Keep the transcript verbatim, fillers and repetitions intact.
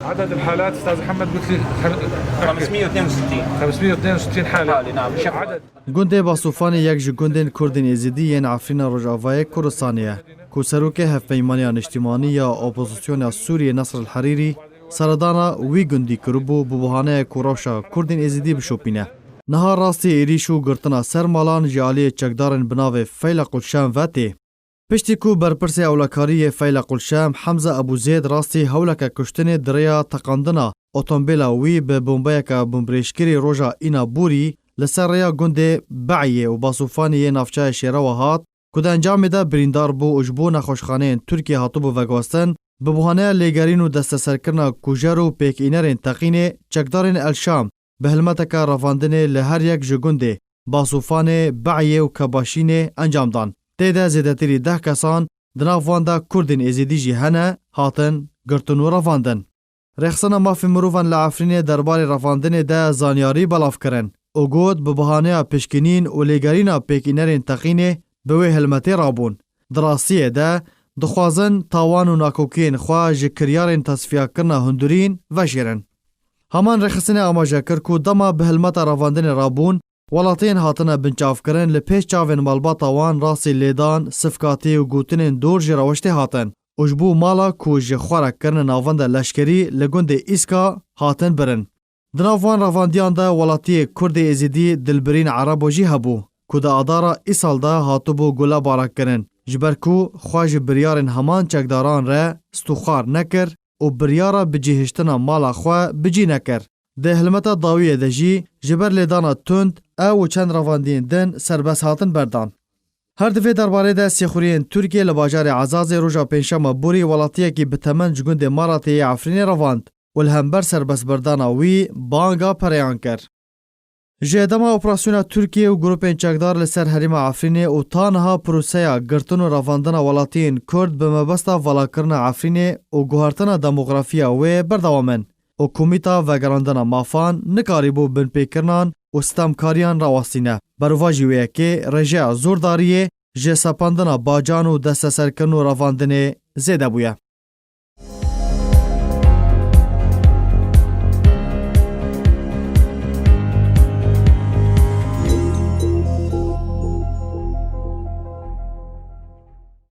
عدد الحالات، أستاذ محمد، قلت لي خم-، خمسمية واثنين وستين. خمسمية واثنين وستين حالة. حالة، نعم، شكرًا. عدد. Gundê Basûfanê yek ji gundên Kurdên Êzidî yên Efrîna Rojavayê Kurdistanê ye, ku serokê Hevpeymaniya Niştîmanî ya Opozisyona Sûriyê Nesr El Herîrî seredana wî gundî kiribû bi bahaneyê ku rewşa Kurdên Êzidî bişopîne. Niha rastî êrîş û girtina ser malan ji aliyê çekdarên bi navê Feyla Qulşem ve tê. Piştî ku berpirsê ewlekarî yê Feyla Qulşem Hemza Ebû Zêd rastî hewleke kuştinê di rêya teqandina otombêla wî bi bombeyeke bombirêjkirî roja Îna Bûrî li ser rêya gundê Be'yê û Basûfanê yê navçeya Şêrewa hat, ku di encamê de birîndar bû û ji bo nexweşxaneyên Tirkiyê hatibû veguhestin, bi bahaneya lêgerîn û desteserkirina kujer û pêkînerên teqînê çekdarên El Şam bi hilmeteke revandinê li her yek ji gundê Basûfanê, Be'yê û Kebaşînê encam dan. Tê de zêdetirî deh kesan, di nav wan de Kurdên Êzidî jî hene, hatin girtin û revandin. Rêxistina Mafê Mirovan li Efrînê derbarê revandinê de zanyarî belav kirin û got, bi bahaneya pişkinîn û lêgerîna pêkînerên teqînê bi wê hilmetê rabûn. Di rastiyê de dixwazin tawan û nakokiyên xwe ji kiryarên tesfiyakirina hundirîn veşêrin. Heman rêxistinê amaje kir ku dema bi hilmeta revandinê rabûn, welatiyên hatine binçavkirin li pêş çavên malbata wan rastî lêdan, sifkatî û gotinên dor ji rewiştê hatin û ji bo mala ku ji xwe re kirine navenda leşkerî li gundê Îska hatin birin. Di nav van ravandiyan de welatiyê Kurdê Êzidî Dilbirîn Erebo jî hebû, ku di adara îsal de hatibû gulebarankirin, ji ber ku xwe ji biryarên heman çekdaran re stûxar nekir û biryara bicihiştina mala xwe bi cî nekir. Di hilmeta dawiyê de jî ji ber lêdana tund ew û çend ravandiyên din serbest hatin berdan. Her di vê derbarê de sêxuriyên Tirkiyê li bajarê Ezazê roja Pêncşema borî welatiyekî bi temen ji gundê Maratê yê Efrînê revand û li hember serbestberdana wî banga pereyan kir. Ji dema operasyona Tirkiyê û grûpên çekdar li ser herêma Efrînê û ta niha proseya girtin û revandina welatiyên Kurd bi mebesta valakirina Efrînê û guhertina demografiya wê berdewam in û Komîta Vegerandina Mafan nikarîbû binpêkirinan û sitemkariyan rawestîne. Berovajî wê yekê rêjeya zordariyê ji sepandina bacan û desteserkirin û revandinê zêde bûye.